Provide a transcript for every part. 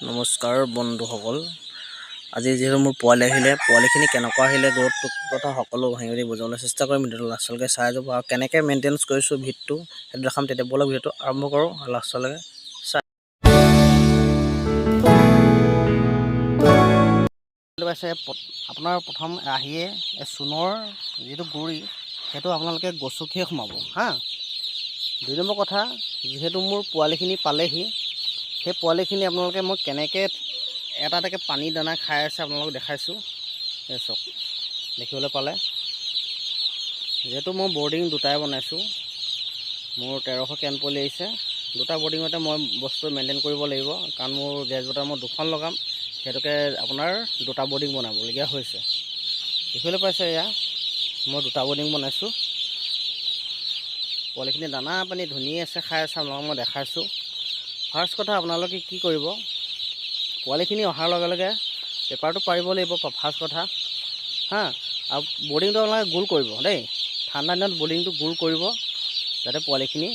নমস্কাৰ বন্ধুসকল। আজি যিহেতু মোৰ পোৱালি আহিলে, পোৱালিখিনি কেনেকুৱা আহিলে, গ্ৰ'থটো কথা সকলো ভাঙি পাতি বুজাবলৈ চেষ্টা কৰিম। ভিডিঅ'টো লাষ্টলৈকে চাই যাব আৰু কেনেকৈ মেইনটেনেঞ্চ কৰিছোঁ ভিতটো, সেইটো দেখাম। তেতিয়া ব'লক, ভিডিঅ'টো আৰম্ভ কৰোঁ আৰু লাষ্টলৈকে চাই পাইছে। আপোনাৰ প্ৰথম আহিয়ে এই চূণৰ যিটো গুড়ি, সেইটো আপোনালোকে গছকিহে সোমাব হা। 2 নম্বৰ কথা, যিহেতু মোৰ পোৱালিখিনি পালেহি, সেই পোৱালিখিনি আপোনালোকে মই কেনেকৈ এটা এটাকৈ পানী দানা খাই আছে আপোনালোকক দেখাইছোঁ। এই চাওক, দেখিবলৈ পালে। যিহেতু মই বৰ্ডিং দুটাই বনাইছোঁ, মোৰ 1300 কেন পোৱালি আহিছে। দুটা বৰ্ডিঙতে মই বস্তু মেইনটেইন কৰিব লাগিব, কাৰণ মোৰ গেছ বটাৰ মই দুখন লগাম। সেইটোকে আপোনাৰ দুটা বৰ্ডিং বনাবলগীয়া হৈছে। দেখিবলৈ পাইছে, এয়া মই দুটা বৰ্ডিং বনাইছোঁ। পোৱালিখিনি দানা পানী ধুনীয়া আছে, খাই আছে, আপোনালোকক মই দেখাইছোঁ। ফাৰ্ষ্ট কথা, আপোনালোকে কি কৰিব, পোৱালিখিনি অহাৰ লগে লগে পেপাৰটো পাৰিব লাগিব, ফাৰ্ষ্ট কথা হা। আৰু বৰ্ডিংটো আপোনালোকে গোল কৰিব দেই। ঠাণ্ডা দিনত বৰ্ডিংটো গোল কৰিব, যাতে পোৱালিখিনি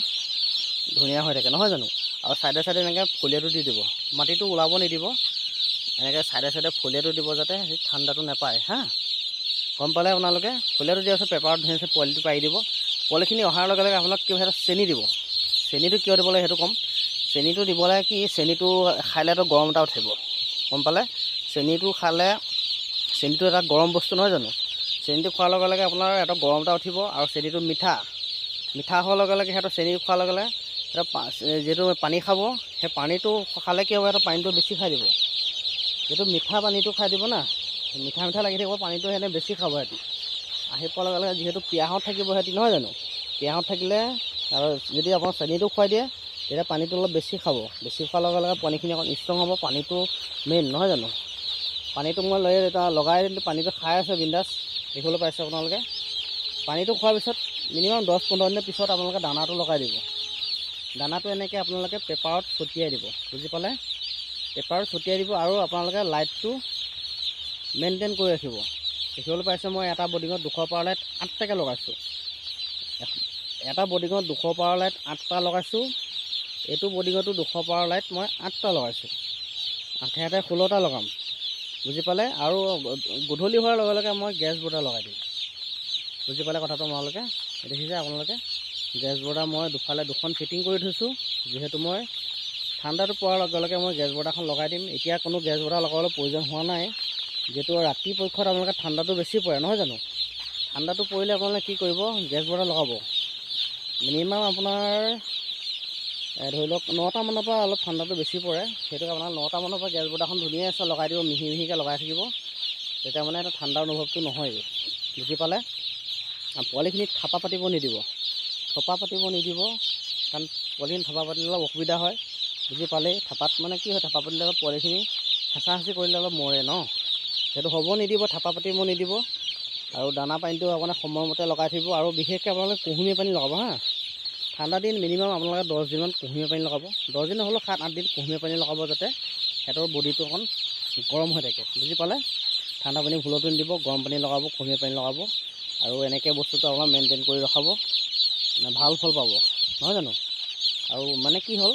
ধুনীয়া হৈ থাকে, নহয় জানো? আৰু ছাইডে ছাইডে এনেকৈ ফলিয়াটো দি দিব, মাটিটো ওলাব নিদিব। এনেকৈ ছাইডে ছাইডে ফলিয়াটো দিব, যাতে সেই ঠাণ্ডাটো নাপায় হা। গম পালে আপোনালোকে? ফলিয়াটো দিয়াৰ পিছত পেপাৰত ধুনীয়াকৈ পোৱালিটো পাৰি দিব। পোৱালিখিনি অহাৰ লগে লগে আপোনাক কিবা এটা চেনি দিব। চেনিটো কিয় দিব লাগে সেইটো ক'ম। চেনিটো দিব লাগে কি, চেনিটো খালে এটা গৰম এটা উঠিব, গম পালে? চেনিটো খালে, চেনিটো এটা গৰম বস্তু, নহয় জানো? চেনিটো খোৱাৰ লগে লগে আপোনাৰ এটা গৰম এটা উঠিব আৰু চেনিটো মিঠা। মিঠা হোৱাৰ লগে লগে সিহঁতৰ, চেনি খোৱাৰ লগে লগে সিহঁতৰ যিটো পানী খাব, সেই পানীটো খালে কি হ'ব? সিহঁতৰ পানীটো বেছি খাই দিব। যিটো মিঠা পানীটো খাই দিব না, মিঠা মিঠা লাগি থাকিব পানীটো, সিহঁতে বেছি খাব। সিহঁতি আহি পোৱাৰ লগে লগে যিহেতু পিয়াহত থাকিব সিহঁতি, নহয় জানো? পিয়াহত থাকিলে আৰু যদি আপোনাৰ চেনিটো খুৱাই দিয়ে, তেতিয়া পানীটো অলপ বেছি খাব। বেছি খোৱাৰ লগে লগে পানীখিনি অকণ ষ্ট্ৰং হ'ব। পানীটো মেইন, নহয় জানো? পানীটো মই লৈ এতিয়া লগাই দিলোঁ, পানীটো খাই আছে বিন্দাছ, দেখিবলৈ পাইছে আপোনালোকে। পানীটো খোৱাৰ পিছত মিনিমাম 10-15 দিনৰ পিছত আপোনালোকে দানাটো লগাই দিব। দানাটো এনেকৈ আপোনালোকে পেপাৰত ছটিয়াই দিব, বুজি পালে? পেপাৰত ছটিয়াই দিব আৰু আপোনালোকে লাইটটো মেইনটেইন কৰি ৰাখিব। দেখিবলৈ পাইছে, মই এটা বৰ্ডিঙত 200 পাৱাৰ লাইট আঠটাকৈ লগাইছোঁ। এটা বৰ্ডিঙত 200 পাৱাৰ লাইট আঠটা লগাইছোঁ। এইটো বৰ্ডিঙতো 200 পাৱাৰ লাইট মই আঠটা লগাইছোঁ। আঠে আঠে 16টা লগাম, বুজি পালে? আৰু গধূলি হোৱাৰ লগে লগে মই গেছ বৰ্ডাৰ লগাই দিম, বুজি পালে কথাটো আপোনালোকে? দেখিছে আপোনালোকে, গেছ বৰ্ডাৰ মই দুফালে দুখন ফিটিং কৰি থৈছোঁ। যিহেতু মই ঠাণ্ডাটো পোৱাৰ লগে লগে মই গেছ বৰ্ডাৰখন লগাই দিম। এতিয়া কোনো গেছ বৰ্ডাৰ লগাবলৈ প্ৰয়োজন হোৱা নাই। যিহেতু ৰাতি পক্ষত আপোনালোকে ঠাণ্ডাটো বেছি পৰে, নহয় জানো? ঠাণ্ডাটো পৰিলে আপোনালোকে কি কৰিব? গেছ বৰ্ডাৰ লগাব। মিনিমাম আপোনাৰ ধৰি লওক 9টামানৰ পৰা অলপ ঠাণ্ডাটো বেছি পৰে। সেইটো আপোনাৰ 9টামানৰ পৰা গেছ বৰ্ডাৰখন ধুনীয়া আছে লগাই দিব, মিহি মিহিকৈ লগাই থাকিব। তেতিয়া মানে এটা ঠাণ্ডা অনুভৱটো নহয়গৈ, বুজি পালে? আৰু পোৱালিখিনিক থাপা পাতিব নিদিব, থপা পাতিব নিদিব, কাৰণ পোৱালিখিনি থপা পাতিলে অলপ অসুবিধা হয়, বুজি পালেই? থাপাত মানে কি হয়, থাপা পাতিলে অলপ পোৱালিখিনি হেঁচা হেঁচি কৰিলে অলপ মৰে ন। সেইটো হ'ব নিদিব, থাপা পাতিব নিদিব। আৰু দানা পানীটো আপোনাৰ সময়মতে লগাই থাকিব। আৰু বিশেষকৈ আপোনালোকে কুহুমীয়া পানী লগাব হা। ঠাণ্ডা দিন মিনিমাম আপোনালোকে 10 দিনমান কুহুমীয়া পানী লগাব। 10 দিন নহ'লেও 7-8 দিন কুহুমীয়া পানী লগাব, যাতে সিহঁতৰ বডিটো অকণ গৰম হৈ থাকে, বুজি পালে? ঠাণ্ডা পানী ভুলতো নিদিব। গৰম পানী লগাব, কুহুমীয়া পানী লগাব আৰু এনেকৈ বস্তুটো আপোনাৰ মেইনটেইন কৰি ৰখাব, মানে ভাল ফল পাব, নহয় জানো? আৰু মানে কি হ'ল,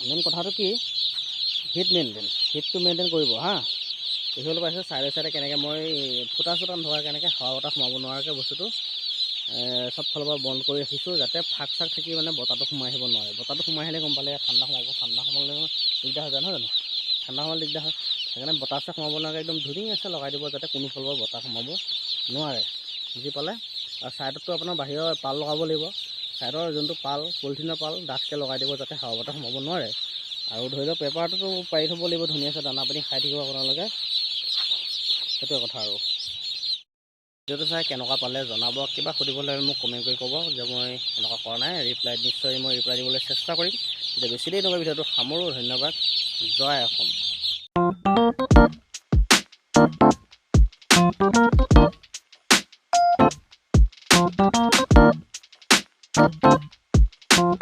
মেইন কথাটো কি, হিট মেইনটেইন, হিটটো মেইনটেইন কৰিব হা। দেখিবলৈ পাইছে, চাইডে চাইডে কেনেকৈ মই ফুটা চুটা নথকা, কেনেকৈ হাৱা বতাহ সোমাব নোৱাৰাকৈ বস্তুটো চব ফালৰ পৰা বন্ধ কৰি ৰাখিছোঁ, যাতে ফাক চাক থাকি মানে বতাহটো সোমাই আহিব নোৱাৰে। বতাহটো সোমাই আহিলে গম পালে ঠাণ্ডা সোমাব। ঠাণ্ডা সোমালে দিগদাৰ হৈ যায়, নহয় জানো? ঠাণ্ডা সোমালে দিগদাৰ হয়। সেইকাৰণে বতাহ চতাহ সোমাব নোৱাৰাকৈ একদম ধুনীয়াকৈ লগাই দিব, যাতে কোনো ফালৰ পৰা বতাহ সোমাব নোৱাৰে, বুজি পালে? আৰু ছাইডততো আপোনাৰ বাহিৰৰ পাল লগাব লাগিব। ছাইডৰ যোনটো পাল, পলিথিনৰ পাল ডাঠকৈ লগাই দিব, যাতে হাৱা বতাহ সোমাব নোৱাৰে। আৰু ধৰি লওক পেপাৰটোতো পাৰি থ'ব লাগিব ধুনীয়াকৈ, দানা পানী খাই থাকিব আপোনালোকে। সেইটোৱে কথা। আৰু ভিডিঅ'টো চাই কেনেকুৱা পালে জনাব। কিবা সুধিবলৈ মোক কমেণ্ট কৰি ক'ব যে মই এনেকুৱা কৰা নাই। ৰিপ্লাই নিশ্চয় মই ৰিপ্লাই দিবলৈ চেষ্টা কৰিম। তেতিয়া বেছি দেৰি নকৰি ভিডিঅ'টো সামৰোঁ। ধন্যবাদ। জয় অসম।